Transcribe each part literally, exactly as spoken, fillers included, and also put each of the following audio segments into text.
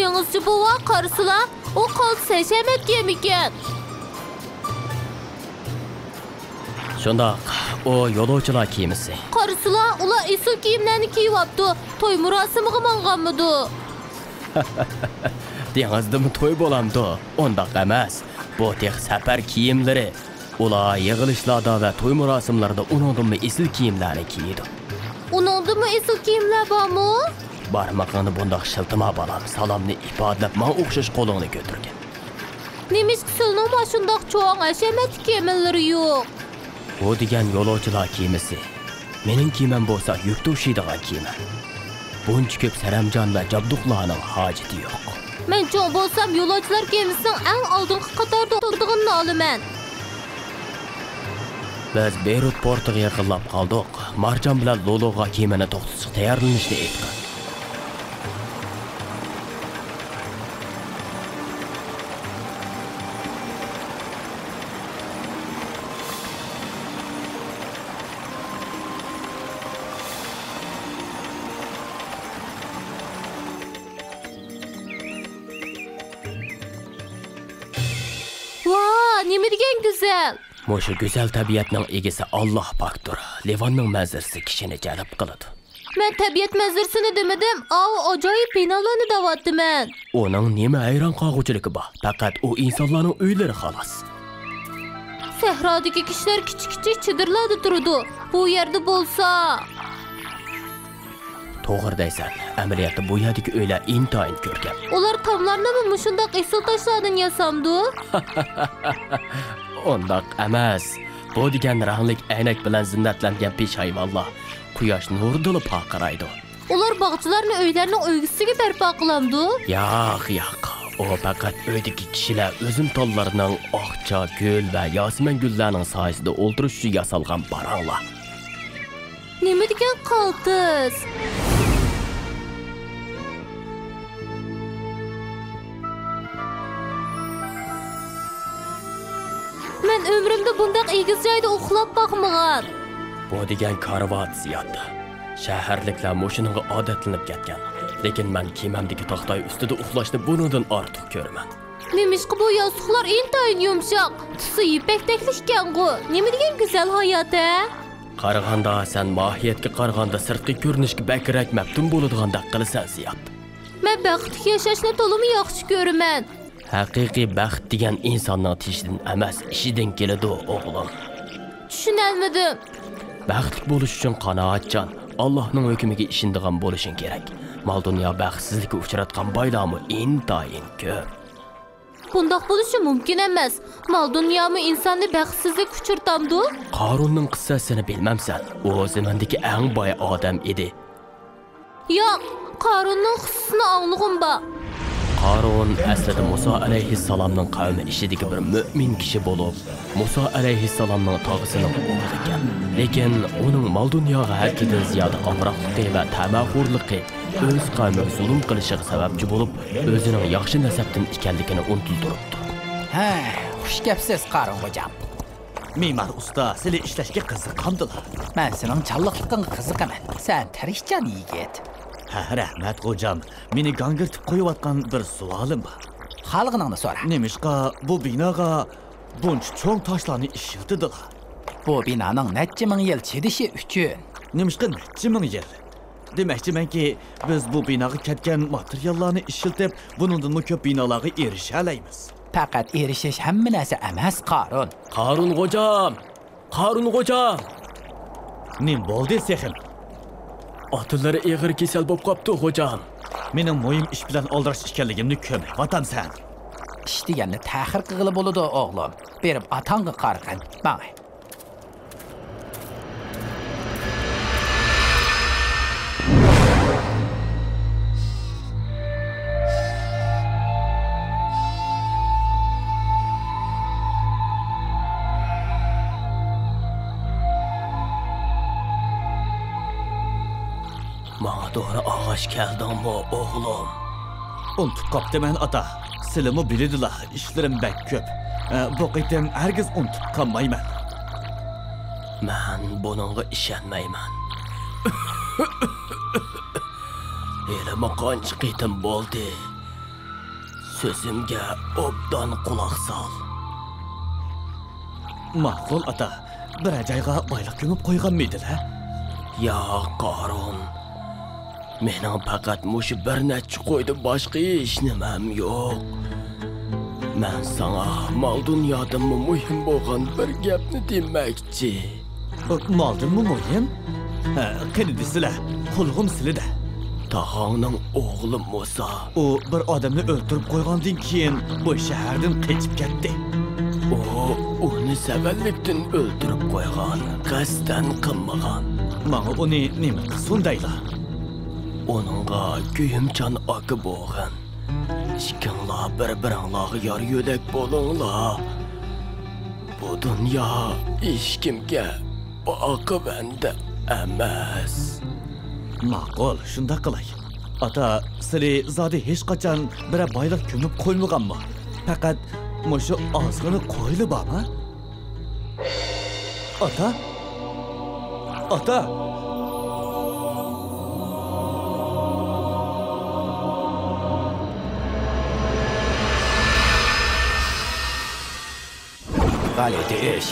دېڭىزچى بوۋا، قارىسىلا، ئۇ قالتىس ھەشەمەت كېمىكەن. شۇنداق، ئۇ يولۇچىلار كېمىسى. قارىسىلا، ئۇلار ئېسىل كىيىملەرنى كىيىۋاپتۇ. توي مۇراسىمىغا ماڭغانمىدۇ؟ دېڭىزدىمۇ توي بولامدۇ؟ ئۇنداق ئەمەس. بۇ تېخى سەپەر كىيىملىرى. ئۇلار يىغىلىشلاردا ۋە توي مۇراسىملىرىدا ئۇنىڭدىنمۇ ئېسىل كىيىملەرنى كىيىدۇ. ئۇنىڭدىمۇ ئېسىل كىيىملەر بارمۇ؟ بارمىقىڭنى بۇنداق شىلتىما، بالام. سالامنى ئىپادىلەپ، ماڭا ئوخشاش قولۇڭنى كۆتۈرگىن. نېمىشقا سىلىنىڭمۇ ئاشۇنداق چوڭ ھەشەمەتلىك كېمىلىرى يوق؟ بۇ دېگەن يولۇچىلار كېمىسى. مېنىڭ كېمەم بولسا يۈك توشۇيدىغان كېمە. بۇنچە كۆپ سەرەمجان ۋە جابدۇقلارنىڭ ھاجىتى يوق. مەن چوڭ بولسام يولۇچىلار كېمىسىنىڭ ئەڭ ئالدىنقى قاتاردا ئولتۇرىدىغىنىنى ئالىمەن. بىز بېيرۇت پورتىغا يېقىنلاپ قالدۇق. مارجان بىلەن لولوغا كېمىنى توختىتىشقا تەييارلىنىشنى ئېيتقىن. ۋا، نېمە دېگەن گۈزەل! مۇشۇ گۈزەل تەبىئەتنىڭ ئىگىسى ئاللاھ پاكتۇر. لىۋاننىڭ مەنزىرىسى كىشىنى جەلپ قىلىدۇ. مەن تەبىئەت مەنزىرىسىنى دېمىدىم، ئاۋۇ ئاجايىپ بىنالارنى دەۋاتىمەن. ئۇنىڭ نېمە ھەيران قالغۇچىلىكى بار؟ پەقەت ئۇ ئىنسانلارنىڭ ئۆيلىرى خالاس. سەھرادىكى كىشىلەر كىچىك-كىچىك چېدىرلاردا تۇرىدۇ. بۇ يەردە بولسا. توغرا دەيسەن، ئەمەلىيەتتە بۇ يەردىكى ئۆيلەر ئىنتايىن كۆركەم. ئۇلار تاملارنىمۇ مۇشۇنداق ئېسىل تاشلاردىن ياسامدۇ؟ ئۇنداق ئەمەس. بۇ دېگەن رەڭلىك ئەينەك بىلەن زىننەتلەنگەن پېشايۋانلار قۇياش نۇرىدىلا پارقىرايدۇ. ئۇلار باغچىلارنى ئۆيلەرنىڭ ئۆگزىسىگە بەرپا قىلامدۇ؟ ياق، ياق. ئۇ پەقەت ئۆيدىكى كىشىلەر ئۈزۈم تاللىرىنىڭ، ئاقچا، گۈل ۋە ياسىمەن گۈللەرنىڭ سايىسىدا ئولتۇرۇش ئۈچۈن ياسالغان پاراڭلار. نېمە دېگەن قالتىس! مەن ئۆمرۈمدە بۇنداق ئېگىز جايدا ئۇخلاپ باقمىغان. بۇ دېگەن كارىۋات زىياد. شەھەرلىكلەر مۇشۇنىڭغا ئادەتلىنىپ كەتكەن. لېكىن مەن كېمەمدىكى تاختاي ئۈستىدە ئۇخلاشنى بۇنىڭدىن ئارتۇق كۆرىمەن. نېمىشقا بۇ ياستۇقلار ئىنتايىن يۇمشاق، تۈسى يىپەكتەكلىككەنغۇ؟ نېمە دېگەن گۈزەل ھايات، ھە؟ قارىغاندا سەن ماھىيەتكە قارىغاندا سىرتقى كۆرۈنۈشكە بەكرەك مەپتۇن بولىدىغاندەك قىلىسەن، زىياد. مەن بەختلىك ياشاشنى تولىمۇ ياخشى كۆرىمەن. ھەقىقىي بەخت دېگەن ئىنساننىڭ تېشىدىن ئەمەس، ئىچىدىن كېلىدۇ، ئوغلۇم. چۈشىنەلمىدىم. بەختلىك بولۇش ئۈچۈن قانائەتچان، ئاللاھنىڭ ھۆكمىگە ئىشىنىدىغان بولۇشۇڭ كېرەك. مال-دۇنيا بەختسىزلىككە ئۇچراتقان بايلارمۇ ئىنتايىن كۆپ. بۇنداق بولۇشى مۇمكىن ئەمەس. مال-دۇنيامۇ ئىنساننى بەختسىزلىككە ئۇچرىتامدۇ؟ قارۇننىڭ قىسسىسىنى بىلمەمسەن؟ ئۇ زېمىندىكى ئەڭ باي ئادەم ئىدى. ياق، قارۇننىڭ قىسسىسىنى ئاڭلىغۇم بار. قارۇن ئەسلىدە مۇسا ئەلەيھىسسالامنىڭ قەۋمى ئىچىدىكى بىر مۆمىن كىشى بولۇپ، مۇسا ئەلەيھىسسالامنىڭ تاغىسىنىڭ ئوغلىكەن. لېكىن ئۇنىڭ مال-دۇنياغا ھەددىدىن زىيادە ئامراقلىقى ۋە تەمەخورلۇقى ئۆز قەۋمىگە زۇلۇم قىلىشىغا سەۋەبچى بولۇپ، ئۆزىنىڭ ياخشى نەسەبتىن ئىكەنلىكىنى ئۇنتۇلدۇرۇپتۇ. ھە، خۇش كەپسىز، قارۇن غوجام. مېمار ئۇستا، سىلى ئىشلەشكە قىزىقامدىلا؟ مەن سېنىڭ چاللىقلىقىڭغا قىزىقىمەن. سەن تىرىشچان يىگىت. ھە، رەھمەت، غوجام. مېنى گاڭگىرىتىپ قويۇۋاتقان بىر سوئالىم بار. خالىغىنىڭنى سورا. نېمىشقا بۇ بىناغا بۇنچە چوڭ تاشلارنى ئىشلىتىدىلا؟ بۇ بىنانىڭ نەچچە مىڭ يىل چىدىشى ئۈچۈن. نېمىشقا نەچچە مىڭ يىل؟ دېمەكچىمەنكى، بىز بۇ بىناغا كەتكەن ماتېرىياللارنى ئىشلىتىپ، بۇنىڭدىنمۇ كۆپ بىنالارغا ئېرىشەلەيمىز. پەقەت ئېرىشىش ھەممە نەرسە ئەمەس، قارۇن. قارۇن غوجام! قارۇن غوجام! نېمە بولدى، سېخىم؟ ئاتىلىرى ئېغىر كېسەل بوپ قاپتۇ، غوجام. مېنىڭ مۇھىم ئىش بىلەن ئالدىراش ئىكەنلىكىمنى كۆرمەيۋاتامسەن؟ ئىش دېگەننى تەخىر قىلغىلى بولىدۇ، ئوغلۇم. بېرىپ ئاتاڭغا قارىغىن. ماڭە. ماڭا دورا ئالغاچ كەلدىڭمۇ، ئوغلۇم؟ ئۇنتۇپ قاپتىمەن، ئاتا. سىلىمۇ بىلىدىلا، ئىشلىرىم بەك كۆپ. ئە، بۇ قېتىم ھەرگىز ئۇنتۇپ قالمايمەن. مەن بۇنىڭغا ئىشەنمەيمەن. ھېلىمۇ قانچە قېتىم بولدى؟ سۆزۈمگە ئوبدان قۇلاق سال. ماقۇل، ئاتا. بىرەر جايغا بايلىق كۆمۈپ قويغانمىدىلە؟ ياق، قارۇن. مېنىڭ پەقەت مۇشۇ بىر نەچچە قويدىن باشقا ھېچنېمەم يوق. مەن ساڭا مال-دۇنيادىنمۇ مۇھىم بولغان بىر گەپنى دېمەكچى. مالدىنمۇ مۇھىم؟ ھە، قېنى دېسىلە، قۇلىقىم سىلىدە. تاغاڭنىڭ ئوغلى مۇسا. ئۇ بىر ئادەمنى ئۆلتۈرۈپ قويغاندىن كېيىن، بۇ شەھەردىن قېچىپ كەتتى. ئۇ ئۇنى سەۋەنلىكتىن ئۆلتۈرۈپ قويغان، قەستەن قىلمىغان. ماڭا ئۇنى نېمە قىلسۇن دەيلا؟ ئۇنىڭغا كۆيۈمچان ئاكا بولغىن. ئىككىڭلار بىر-بىرىڭلارغا يار-يۆلەك بولۇڭلار. بۇ دۇنيا ھېچكىمگە باقىۋەندە ئەمەس. ماقۇل، شۇنداق قىلاي. ئاتا، سىلى زادى ھېچقاچان بىرەر بايلىق كۆمۈپ قويمىغانمۇ؟ پەقەت مۇشۇ ئازغىنە قويلا بارمۇ؟ ئاتا؟ ئاتا! غەلىتە ئىش.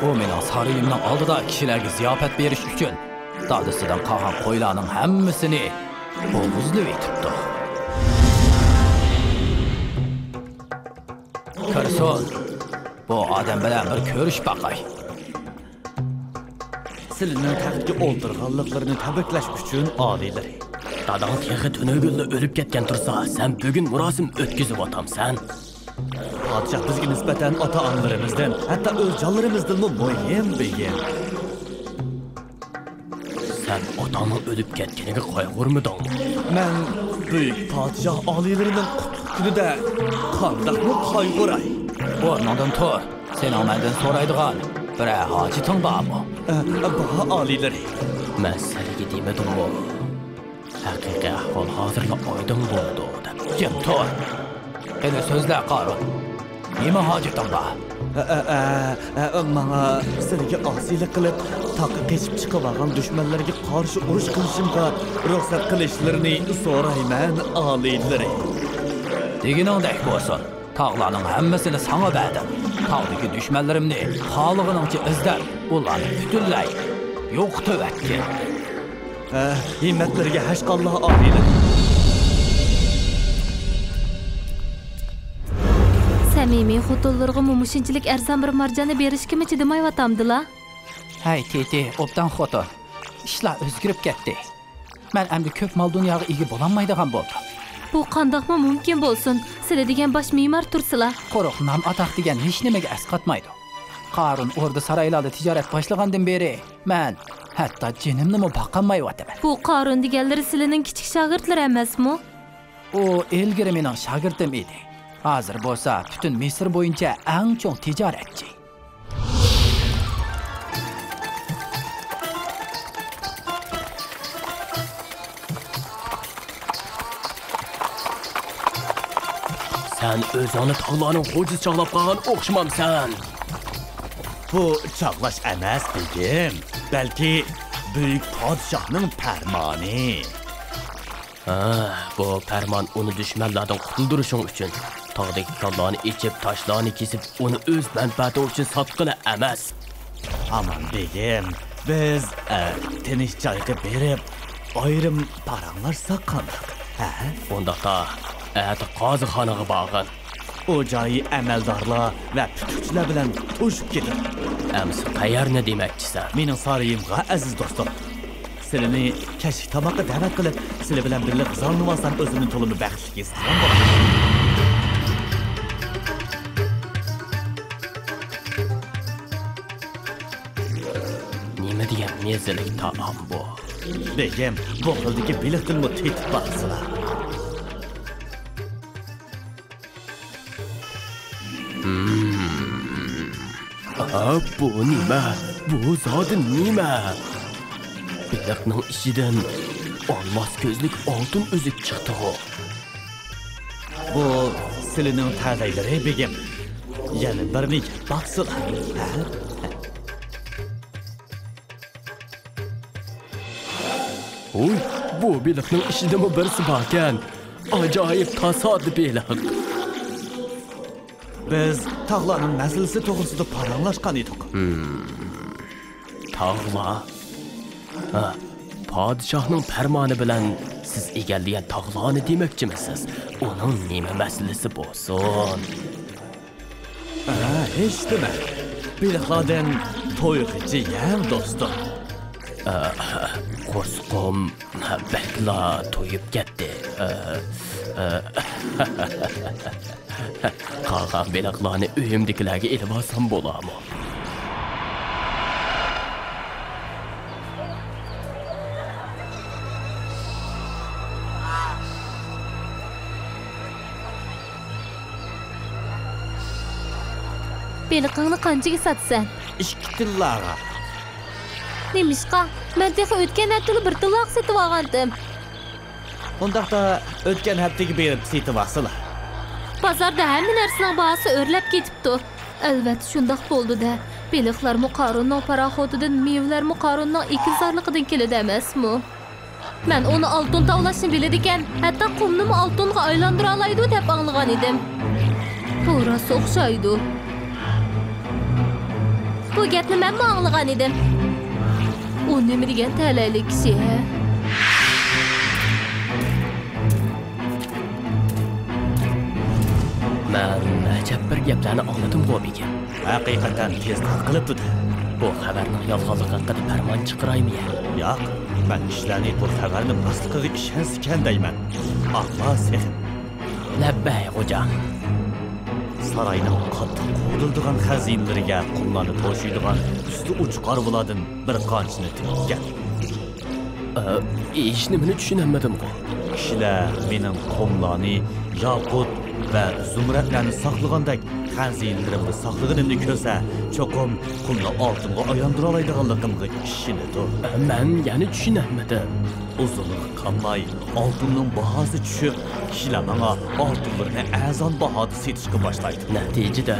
ئۇ مېنىڭ سارىيىمنىڭ ئالدىدا كىشىلەرگە زىياپەت بېرىش ئۈچۈن دادىسىدىن قالغان قويلارنىڭ ھەممىسىنى بوغۇزلىۋېتىپتۇ. كىرسۇن، بۇ ئادەم بىلەن بىر كۆرۈشۈپ باقاي. سىلىنىڭ تەختكە ئولتۇرغانلىقلىرىنى تەبرىكلەش ئۈچۈن، ئالىيلىرى. داداڭ تېخى تۈنۈگۈنلا ئۆلۈپ كەتكەن تۇرسا، سەن بۈگۈن مۇراسىم ئۆتكۈزۈۋاتامسەن؟ پادىشاھ بىزگە نىسبەتەن ئاتا-ئانىلىرىمىزدىن، ھەتتا ئۆز جانلىرىمىزدىنمۇ مۇھىم، بېگىم. سەن ئاتاڭنىڭ ئۆلۈپ كەتكىنىگە قايغۇرمىدىڭمۇ؟ مەن بۈيۈك پادىشاھ ئالىيلىرىنىڭ قۇتلۇق كۈنىدە قانداقمۇ قايغۇراي؟ ئورنۇڭدىن تۇر. سېنىڭ مەندىن سورايدىغان بىرەر ھاجىتىڭ بارمۇ؟ ئە، بار، ئالىيلىرى. مەن سىلىگە دېمىدىممۇ؟ ھەقىقىي ئەھۋال ھازىرلا ئايدىڭ بولىدۇ دەپ. جىم تۇر! قېنى سۆزلە، قارۇن. نېمە ھاجىتىڭ بار؟ ئە، ئە، ئە، ئە، ماڭا سىلىگە ئاسىيلىق قىلىپ، تاغقا قېچىپ چىقىۋالغان دۈشمەنلەرگە قارشى ئۇرۇش قىلىشىمغا رۇخسەت قىلىشلىرىنى سورايمەن، ئالىيلىرى. دېگىنىڭدەك بولسۇن. تاغلارنىڭ ھەممىسىنى ساڭا بەردىم. تاغدىكى دۈشمەنلىرىمنى خالىغىنىڭچە ئىزدەپ، ئۇلارنى پۈتۈنلەي يوقىتىۋەتكىن. ھە، ھىممەتلىرىگە ھەشقاللا ئالىيلىرى. سەمىمىي خوتۇنلىرىغىمۇ مۇشۇنچىلىك ئەرزان بىر مارجاننى بېرىشكىمۇ چىدىمايۋاتامدىلا؟ ھەي، تېتى، ئوبدان خوتۇن. ئىشلار ئۆزگىرىپ كەتتى. مەن ئەمدى كۆپ مال-دۇنياغا ئىگە بولالمايدىغان بولدۇم. بۇ قانداقمۇ مۇمكىن بولسۇن؟ سىلى دېگەن باش مېمار تۇرسىلا. قۇرۇق نام-ئاتاق دېگەن ھېچنېمىگە ئەسقاتمايدۇ. قارۇن ئوردا-سارايلاردا تىجارەت باشلىغاندىن بېرى، مەن ھەتتا جېنىمنىمۇ باقالمايۋاتىمەن. بۇ قارۇن دېگەنلىرى سىلىنىڭ كىچىك شاگىرتلىرى ئەمەسمۇ؟ ئۇ ئىلگىرى مېنىڭ شاگىرتىم ئىدى. ھازىر بولسا پۈتۈن مىسىر بويىچە ئەڭ چوڭ تىجارەتچى. سەن ئۆزۈڭنى تاغلارنىڭ خوجىسى چاغلاپ قالغان ئوخشىمامسەن؟ بۇ چاغلاش ئەمەس، بېگىم، بەلكى بۈيۈك پادىشاھنىڭ پەرمانى. ھە، بۇ پەرمان ئۇنى دۈشمەنلەردىن قۇتۇلدۇرۇشۇڭ ئۈچۈن. تاغدىكى كانلارنى ئېچىپ، تاشلارنى كېسىپ، ئۇنى ئۆز مەنپەئەتىڭ ئۈچۈن ساتقىلى ئەمەس. ئامان بېگىم، بىز، ئە، تىنچ جايغا بېرىپ، ئايرىم پاراڭلاشساق قانداق؟ ھە؟ ئۇنداقتا، ئەتە قازىخانىغا بارغىن. ئۇ جاي ئەمەلدارلار ۋە پۈتۈكچىلەر بىلەن توشۇپ كېتىدۇ. ئەمسە قەيەرنى دېمەكچىسەن؟ مېنىڭ سارىيىمغا، ئەزىز دوستۇم. سىلىنى كەچلىك تاماققا دەۋەت قىلىپ، سىلى بىلەن بىللە غىزالىنىۋالسام، ئۆزۈمنى تولىمۇ بەختلىك ھېس قىلغان بولىمەن. نېمە دېگەن مەززىلىك تائام بۇ؟ بېگىم، بۇ خىلدىكى بېلىقتىنمۇ تېتىپ باقسىلا. ھە، بۇ نېمە؟ بۇ زادى نېمە؟ بېلىقنىڭ ئىچىدىن ئالماس كۆزلۈك ئالتۇن ئۈزۈك چىقتىغۇ؟ بۇ سىلىنىڭ تەلەيلىرى، بېگىم. يەنە بىرنى يەپ باقسىلا. ھە؟ ھوي، بۇ بېلىقنىڭ ئىچىدىمۇ بىرسى باركەن. ئاجايىپ تاسادىپىيلىق. بىز تاغلارنىڭ مەسىلىسى توغرىسىدا پاراڭلاشقان ئىدۇق. تاغلار؟ ھە، پادىشاھنىڭ پەرمانى بىلەن سىز ئىگىلىگەن تاغلارنى دېمەكچىمىسىز؟ ئۇنىڭ نېمە مەسىلىسى بولسۇن؟ ھە، ھېچنېمە. بېلىقلاردىن تويغىچە يەڭ، دوستۇم. ئە، قورسىقىم بەكلا تويۇپ كەتتى. ئە، ئە. قالغان بېلىقلارنى ئۆيۈمدىكىلەرگە ئېلىۋالسام بولارمۇ؟ بېلىقىڭنى قانچىگە ساتىسەن؟ ئىككى تىللاغا. نېمىشقا؟ مەن تېخى ئۆتكەن ھەپتىلا بىر تىللاغا سېتىۋالغانتىم. ئۇنداقتا ئۆتكەن ھەپتىگە بېرىپ سېتىۋالسىلا. بازاردا ھەممە نەرسىنىڭ باھاسى ئۆرلەپ كېتىپتۇ. ئەلۋەتتە، شۇنداق بولدى-دە. بېلىقلارمۇ قارۇننىڭ پاراخوتىدىن، مېۋىلەرمۇ قارۇننىڭ ئېكىلزارلىقىدىن كېلىدۇ ئەمەسمۇ؟ مەن ئۇنى ئالتۇن تاۋلاشنى بىلىدىكەن، ھەتتا قۇمنىمۇ ئالتۇنغا ئايلاندۇرالايدۇ دەپ ئاڭلىغان ئىدىم. بۇ راست ئوخشايدۇ. بۇ گەپنى مەنمۇ ئاڭلىغان ئىدىم. ئۇ نېمە دېگەن تەلەيلىك كىشى، ھە؟ مەن ئەجەب بىر گەپلەرنى ئاڭلىدىمغۇ، بېگىم. ھەقىقەتەن تېز تارقىلىپتۇ-دە. بۇ خەۋەرنىڭ يالغانلىقى ھەققىدە پەرمان چىقىرايمۇ يا؟ ياق، مەن كىشىلەرنى بۇ خەۋەرنى راستلىقىغا ئىشەنسىكەن دەيمەن. ئاڭلا سېخىم. لەببەي، خوجام. ساراينىڭ قاتتىق قوغدىلىدىغان خەزىنىلىرىگە قۇملارنى توشۇيدىغان ئۈستى ئوچۇق ھارۋىلاردىن بىر قانچىنى تېپىپ كەل. ئە، ھېچنېمىنى چۈشىنەلمىدىمغۇ؟ كىشىلەر مېنىڭ قۇملارنى، ياقۇت ۋە زۇمرەتلەرنى ساقلىغاندەك خەزىنىلىرىمنى ساقلىغىنىمنى كۆرسە، چوقۇم قۇمنى ئالتۇنغا ئايلاندۇرالايدىغانلىقىمغا ئىشىنىدۇ. ئە، مەن يەنە چۈشىنەلمىدىم. ئۇزۇنغا قالماي ئالتۇننىڭ باھاسى چۈشۈپ، كىشىلەر ماڭا ئالتۇنلىرىنى ئەرزان باھادا سېتىشقا باشلايدۇ. نەتىجىدە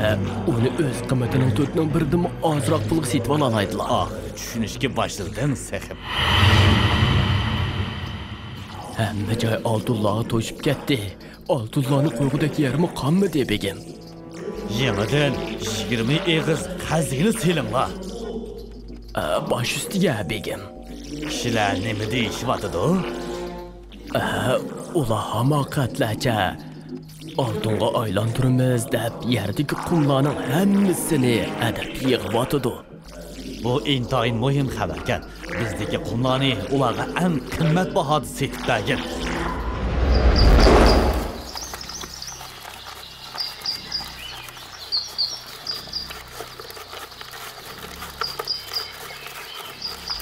ئۇنى ئۆز قىممىتىنىڭ تۆتىنىڭ بىرىدىنمۇ ئازراق پۇلغا سېتىۋالالايدىلا. ئاخىرى چۈشىنىشكە باشلىدىڭ، سېخىم. ھەممە جاي ئالتۇنلارغا توشۇپ كەتتى. ئالتۇنلارنى قويغۇدەك يەرمۇ قالمىدى، بېگىم. يېڭىدىن يىگىرمە ئېغىز خەزىنە سېلىڭلار. ئە، باش ئۈستىگە، بېگىم. كىشىلەر نېمە دېيىشىۋاتىدۇ؟ ئە، ئۇلار ھاماقەتلەرچە، ئالتۇنغا ئايلاندۇرىمىز دەپ، يەردىكى قۇملارنىڭ ھەممىسىنى ھەدەپ يىغىۋاتىدۇ. بۇ ئىنتايىن مۇھىم خەۋەركەن. بىزدىكى قۇملارنى ئۇلارغا ئەڭ قىممەت باھادا سېتىپ بەرگىن.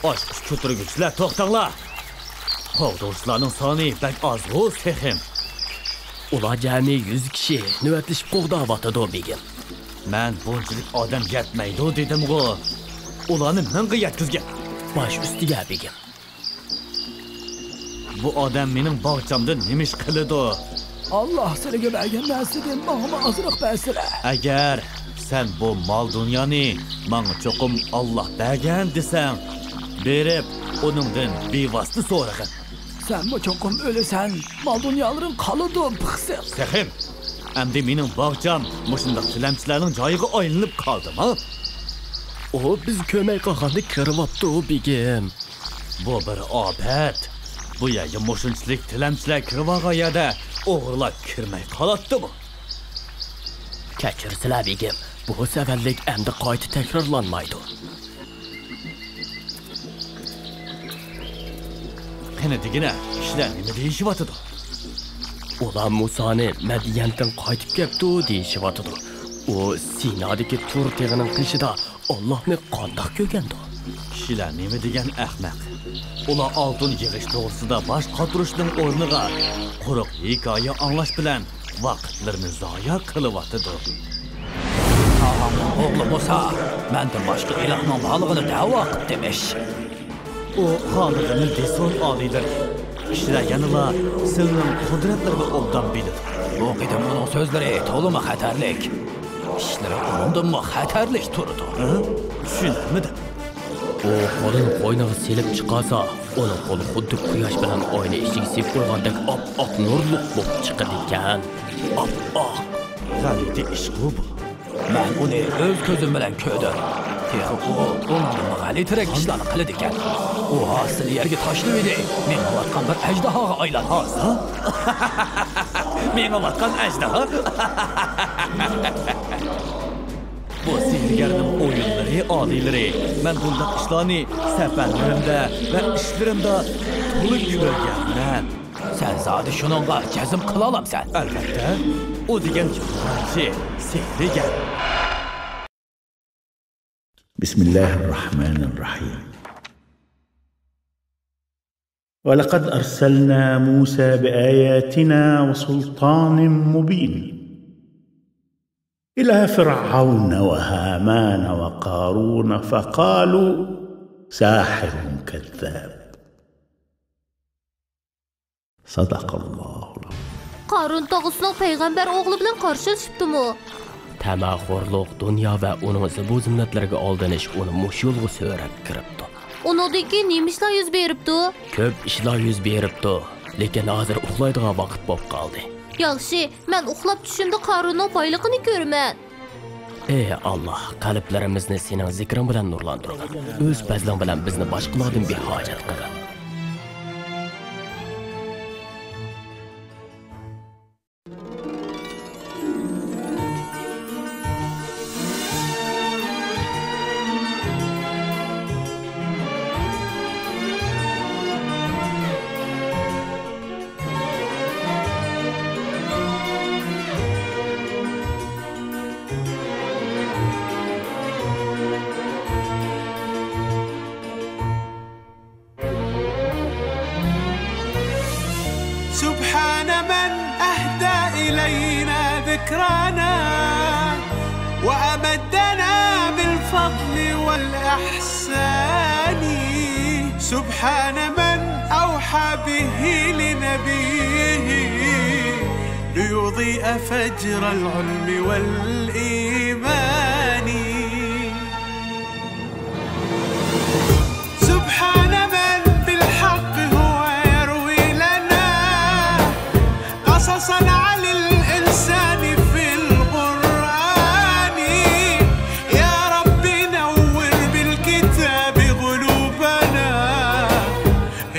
ئاچقۇچ كۆتۈرگۈچىلەر، توختاڭلار! قوغدىغۇچىلارنىڭ سانى بەك ئازغۇ، سېخىم. ئۇلار جەمئىي يۈز كىشى نۆۋەتلىشىپ قوغداۋاتىدۇ، بېگىم. مەن بۇنچىلىك ئادەم يەتمەيدۇ دېدىمغۇ. ئۇلارنى مىڭغا يەتكۈزگىن. باش ئۈستىگە، بېگىم. بۇ ئادەم مېنىڭ باغچامدىن نېمە ئىش قىلىدۇ؟ ئاللا سىلىگە بەرگەن نەرسىدىن ماڭىمۇ ئازراق بەرسىلە. ئەگەر سەن بۇ مال-دۇنيانى ماڭا چوقۇم ئاللا بەرگەن دېسەڭ، بېرىپ ئۇنىڭدىن بىۋاسىتە سورىغىن. سەنمۇ چوقۇم ئۆلىسەن، مال-دۇنيالىرىڭ قالىدۇ، پىخسىق. سېخىم، ئەمدى مېنىڭ باغچام مۇشۇنداق تىلەمچىلەرنىڭ جايىغا ئايلىنىپ قالدىمۇ؟ ئۇ بىز كۆرمەي قالغاندا كىرىۋاپتۇ، بېگىم. بۇ بىر ئاپەت. بۇ يەرگە مۇشۇنچىلىك تىلەمچىلەر كىرىۋالغان يەردە ئوغرىلار كىرمەي قالاتتىمۇ؟ كەچۈرسىلە، بېگىم، بۇ سەۋەنلىك ئەمدى قايتا تەكرارلانمايدۇ. قېنى دېگىنە، كىشىلەر نېمە دېيىشىۋاتىدۇ؟ ئۇلار مۇسانى مەديەندىن قايتىپ كەپتۇ دېيىشىۋاتىدۇ. ئۇ سىنادىكى تۇر تېغىنىڭ قېشىدا ئاللاھنى قانداق كۆرگەندۇ؟ كىشىلەر نېمە دېگەن ئەخمەق. ئۇلار ئالتۇن يىغىش توغرىسىدا باش قاتۇرۇشنىڭ ئورنىغا قۇرۇق ھېكايە ئاڭلاش بىلەن ۋاقىتلىرىنى زايە قىلىۋاتىدۇ. ئاھاڭنىڭ ئوغلى مۇسا، مەندىن باشقا ئىلاھنىڭ بارلىقىنى دەۋا قىپتىمىش. ئۇ خالىقىنى دېسۇن، ئالىيلىرى. كىشىلەر يەنىلا سىلىنىڭ قۇدرەتلىرىنى ئوبدان بىلىدۇ. بۇ قېتىم ئۇنىڭ سۆزلىرى تولىمۇ خەتەرلىك. ئىشلىرى ئۇنىڭدىنمۇ خەتەرلىك تۇرىدۇ. ھە؟ چۈشىنەلمىدىم. ئۇ قولىنى قوينىغا سېلىپ چىقارسا، ئۇنىڭ قولى خۇددى قۇياش بىلەن ئاينى ئىچىگە سېلىپ قويغاندەك ئاپئاق نۇرلۇق بولۇپ چىقىدىكەن. ئاپئاق! غەلىتە ئىشقۇ بۇ. مەن ئۇنى ئۆز كۆزۈم بىلەن كۆردۈم. تېخى ئۇ ئۇنىڭدىنمۇ غەلىتىرەك ئىشلارنى قىلىدىكەن. ئۇ ھاسىسىنى يەرگە تاشلىۋىدى، مېڭىۋاتقان بىر ئەجدىھاغا ئايلاندى. ھاسا؟ مېڭىۋاتقان ئەجدىھا؟ بۇ سېھىرگەرنىڭ ئويۇنلىرى، ئالىيلىرى. مەن بۇنداق ئىشلارنى سەپەرلىرىمدە ۋە ئىشلىرىمدا تولا كۆرگەنمەن. سەن زادى شۇنىڭغا جەزم قىلالامسەن؟ ئەلۋەتتە، ئۇ دېگەن يالغانچى، سېھىرگەر. بسم الله الرحمن الرحيم. ولقد أرسلنا موسى بآياتنا وسلطان مبين إلى فرعون وهامان وقارون فقالوا ساحر كذاب. صدق الله العظيم. قارۇن تاغىسىنىڭ پەيغەمبەر ئوغلى بىلەن قارشىلىشىپتىمۇ؟ تەمەخورلۇق، دۇنيا ۋە ئۇنىڭ زىبۇ-زىننەتلىرىگە ئالدىنىش ئۇنى مۇشۇ يولغا سۆرەپ كىرىپتۇ. ئۇنىڭدىن كېيىن نېمە ئىشلار يۈز بېرىپتۇ؟ كۆپ ئىشلار يۈز بېرىپتۇ، لېكىن ھازىر ئۇخلايدىغان ۋاقىت بولۇپ قالدى. ياخشى، مەن ئۇخلاپ چۈشۈمدە قارۇننىڭ بايلىقىنى كۆرىمەن. ئەي ئاللا، قەلبلىرىمىزنى سېنىڭ زىكرىڭ بىلەن نۇرلاندۇرغىن. ئۆز پەزلىڭ بىلەن بىزنى باشقىلاردىن بىھاجەت قىلغىن. سبحان من أهدى إلينا ذكرانا وأمدنا بالفضل والإحسان. سبحان من أوحى به لنبيه ليضيء فجر العلم والإيمان. سبحان من بالحق هو يروي لنا قصصا عن الإنسان في القرآن. يا رب نور بالكتاب قلوبنا،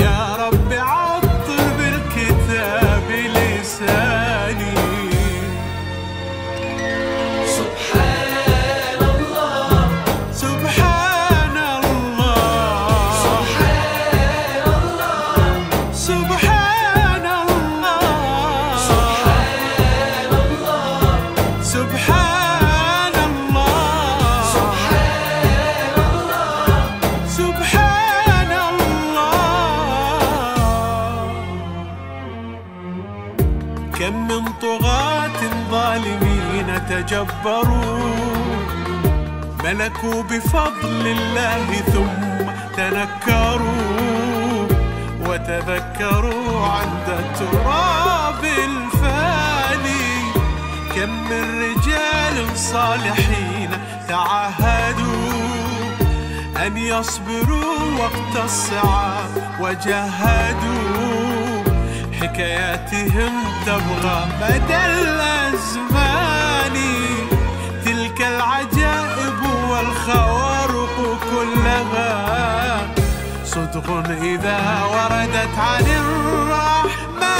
يا رب عطر بالكتاب لساني. سبحان الله، سبحان الله، سبحان الله، سبحان الله، سبحان الله، سبحان الله، سبحان الله. كم من طغاة ظالمين تجبروا، ملكوا بفضل الله ثم تنكروا، وتذكروا عند التراب الفاني. كم من رجال صالحين تعاهدوا أن يصبروا وقت الصعاب وجاهدوا، حكاياتهم تبقى مدى الأزمان. تلك العجائب والخوارق كلها صدق إذا وردت عن الرحمن.